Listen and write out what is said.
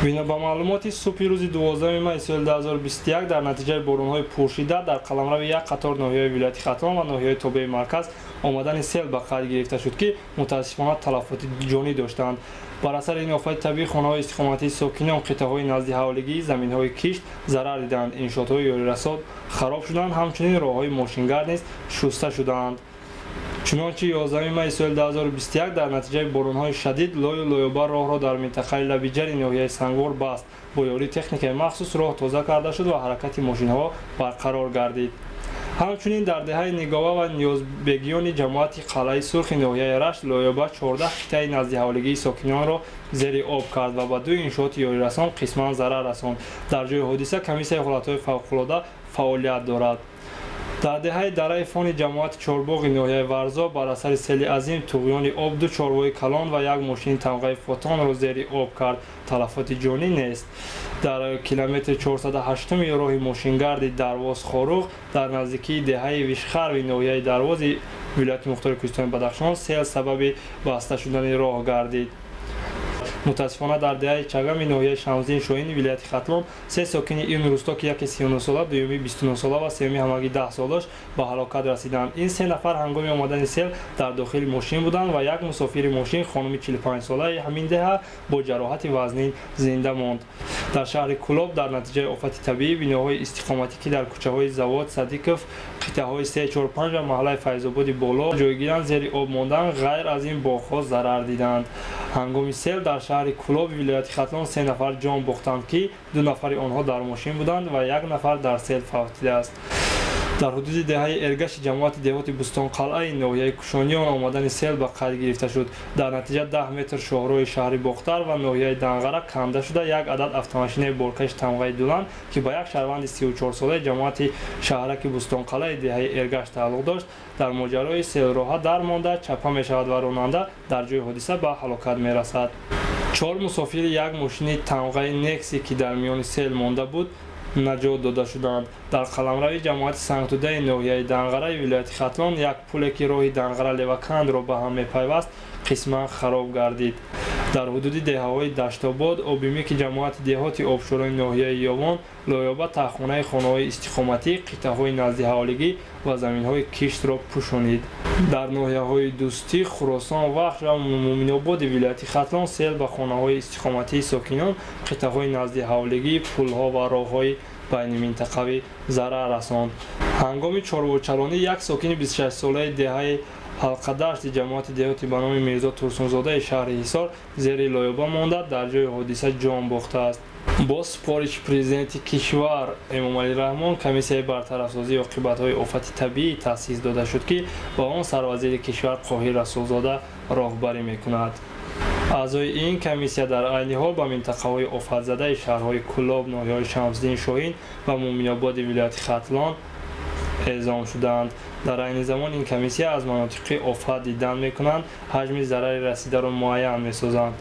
Бино ба маълумоти субҳи рӯзи 12 май соли 2021 дар натиҷаи боронҳои пуршиддат дар қаламрави як қатор ноҳияҳои вилояти Хатлон ва ноҳияҳои тобеи марказ омадани сел ба қайд гирифта шуд, ки мутаассифона талафоти ҷонӣ доштанд. Бар асари ин офати табиӣ хонаҳои истиқоматии сокинон, қитъаҳои назди ҳавлигӣ, заминҳои кишт зарар диданд, иншоотҳои ёрирасод хароб шуданд, ҳамчунин роҳҳои мошингард низ шуста шуданд. Чунончи 11 май соли 2021 дар натиҷаи боронҳои шадид лою лоёба роҳро дар минтақаи Лабиҷари ноҳияи Сангвор баст. Бо ёрии техникаи махсус роҳ тоза карда шуд ва ҳаракати мошинҳо барқарор гардид. Ҳамчунин дар деҳаи Нигова ва Ниёзбегиёни ҷамоати Қалъаи Сурхи ноҳияи Рашт лоёба 14 қитъаи наздиҳавлигии сокинонро зери об кард ва ба ду иншооти ёрирасон қисман зарар расонд. Дар ҷои ҳодиса комиссияи ҳолатҳои фавқулода фаъолият дорад. Дар деҳаи Дараи Фони ҷамоати Чорбоғи ноҳияи Варзоб бар асари сели азим туғёни об ду чорвои калон ва як мошини тамғаи Фотонро зери об кард. Талафоти ҷонӣ нест. Дар километри 408 роҳи мошингарди Дарвоз Хоруғ дар наздикии деҳаи Вишхарви ноҳияи Дарвози вилояти Мухтори Кӯҳистони Бадахшон сел сабаби баста шудани роҳ гардид. Мутаассифона дар деҳаи Чагами ноҳияи Шамсиддин Шоҳини вилояти Хатлон се сокини ин рӯсто, ки яке 39 сола, дуюми 29 сола ва сеюми ҳамагӣ 10 сол дошт, ба ҳалокат расиданд. Ин се нафар ҳангоми омадани сел дар дохили мошин буданд ва як мусофири мошин, хонуми 45 солаи ҳамин деҳа, бо ҷароҳати вазнин зинда монд. Дар шаҳри Кулоб дар натиҷаи офати табиӣ биноҳои истиқоматӣ, ки дар кӯчаҳои Завод, Садиков, қитъаҳои 3, 4, 5 ва маҳаллаи Файзободи боло ҷойгиранд, зери об монданд. Ғайр аз ин боғҳо зарар диданд. Ҳангоми сел дар шаҳри Кулоб вилояти Хатлон се нафар ҷон бохтанд, ки ду нафари онҳо дар мошин буданд ва як нафар дар сел фавтидааст. Дар ҳудуди деҳаи Эргаши ҷамоати деҳоти Бӯстонқалъаи ноҳияи Кушониён омадани сел ба қайд гирифта шуд. Дар натиҷа 10 метр шоҳроҳи шаҳри Бохтар ва ноҳияи Данғара канда шуда, як адад автомошинаи боркаши тамғаи Дулан, ки ба як шаҳрванди 34-солаи ҷамоати шаҳраки Бӯстонқалъаи деҳаи Эргаш тааллуқ дошт, дар моҷарои селроҳа дармонда чапа мешавад ва ронанда дар ҷои ҳодиса ба ҳалокат мерасад. Чор мусофири як мошини тамғаи Некси, ки дар миёни сел монда буд, наҷот дода шуданд. Дар қаламрави ҷамоати Сангтудаи ноҳияи Данғараи вилояти Хатлон як пуле, ки роҳи Данғара Левакандро ба ҳам мепайваст, қисман хароб гардид. Дар ҳудуди деҳаҳои Даштобод, Обимики ҷамоати деҳоти Обшорои ноҳияи Ёвон лоёба таҳхонаи хонаҳои истиқоматӣ, қитъаҳои наздиҳавлигӣ ва заминҳои киштро пӯшонид. Дар ноҳияҳои Дӯстӣ, Хуросон, Вахш ва Муъминободи вилояти Хатлон сел ба хонаҳои истиқоматии сокинон, қитъаҳои наздиҳавлигӣ, пулҳо ва роҳҳои байниминтақавӣ зарар расонд. Ҳангоми чорвочаронӣ як сокини 26-солаи деҳаи Ҳалқадашти ҷамоати деҳоти ба номи Мирзо Турсунзодаи шаҳри Ҳисор зери лоёба монда, дар ҷои ҳодиса ҷон бохтааст. Бо супориши президенти кишвар Эмомалӣ Раҳмон комиссияи бартарафсозии оқибатҳои офати табиӣ таъсис дода шуд, ки ба он сарвазири кишвар Қоҳир Расулзода роҳбарӣ мекунад. Аъзои ин комиссия дар айни ҳол ба минтақаҳои офатзадаи шаҳрҳои Кулоб, ноҳияҳои Шамсиддин Шоҳин ва Муъминободи вилояти Хатлон эъзом шуданд. Дар айни замон ин комиссия аз манотиқи офат дидан мекунанд, ҳаҷми зарари расидаро муайян месозанд.